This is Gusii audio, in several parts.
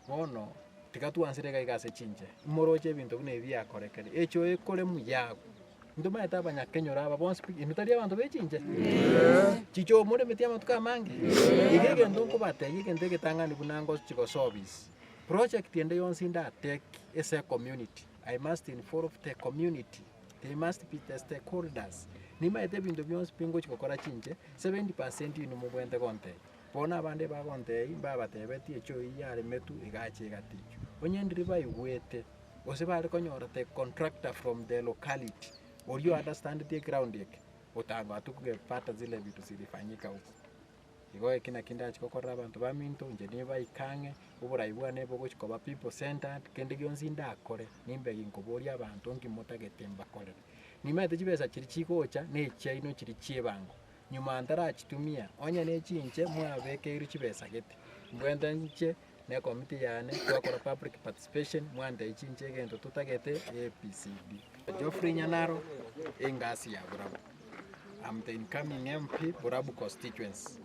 Bono tiga twansire iga iga ase chinche, moroche ebinto buna ebi biakorekire, echo ekore muya agwo. Ntomaete abanyakenyoro aba bonsi pi, inwe tari abanto be chinche? Chicho moremeti amatuko amange? Iga egento nkobatebia egento egetang'ani buna ngochi gosoa ofisi, project ende yonsi ndatake ase ecommunity, I must involve the community, they must be the stakeholders. Nimaete ebinto bionsi pi ngochi gokora chinche, 70% inwe mobwenerete gontebia. Bono abande bagontebia mbabatebetie echo eyio yaremetwe egacha egatichwa. Onye ndiri baigwete. Gose bare konyora the contractor from the locality, oria o understandeti eground eke, otanga hatukungepata zile vitu zilifanyika huko. Igo eki naki ndachi gokorera abanto baminto, inche nibaike ang'e, oborai bwane bogochi koba people centered, kende gionsi ndakore, nimbe ginkoboria abanto nki motagete mbakorere. Nimaete chibesa chiria chigocha, na echiaino chiria chia ebango, nyuma ntarachitumia, onye na echinche mwabekeirwe chibesa gete, mbwente inche. Ne ekomiti yane twakora public participation mwantebia chinche egento totagete ABCD. Geoffrey Nyanaro, engasi ya Borabu. I'm the incoming MP Borabu constituency.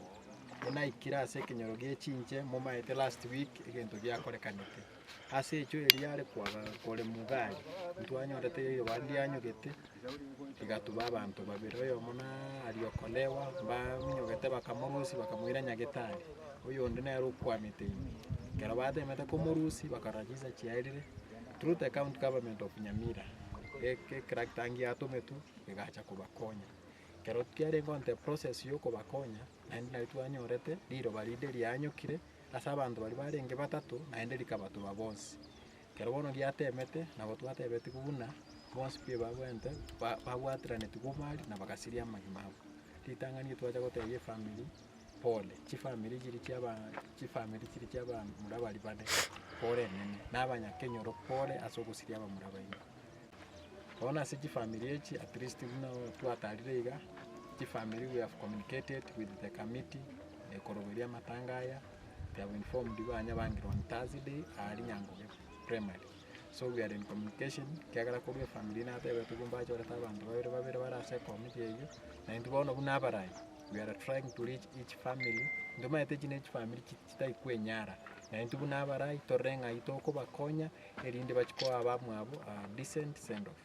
Buna aikire ase ekenyoro gie chinche momaete last week egento giakorekanete. Ase echo eria are kwaga koremwa iga aria, ntwanyorete riroba ndianyogete. Rigatuba abanto babere, oyomo na ariokolewa, mbaminyogete bakamorusia bakamoira nyagetari, oyonde nere okwamete ime. Ekero batemete komorusia bakarora chinsa chiaerire, through the county government of Nyamira, eke etractor ngiatometwe egacha kobakonya. Ekero kiarenge on the process ya okobakonya, naende nari twanyorete riroba rinde rianyokire, ase abanto baria barenge batato, naende rikabatuba bonsi. Ekero bono giatemete, nabo twatebetigwe buna bonsi pi babwente ba- babwateranetigwe omari na bagasiria amagima abo. Ritang'ani twacha gotebia efamiri pole, chifamiri chiria chia aba chifamiri chiria chia abamura baria bane pole enene, na abanyakenyoro pole ase ogosiria abamura baino. Bono ase chifamiri echi at least buna twatarire iga, chifamiri we have communicated with the committee ekoroberia amatanga aya. They have informed banyabangire on Thursday aria Nyangoge primary. So we are in communication, ekiagera korwa efamiri natebete obwo mbachorete abanto babere babere bare ase ecommittee eyio, na intwe bono buna abarai, we are trying to reach each family, ntomaete echi ne chifamiri chi chitari kwenyara, na intwe buna abarai torore ng'ai tokobakonya, erinde bachie koa abamwabo a decent send off.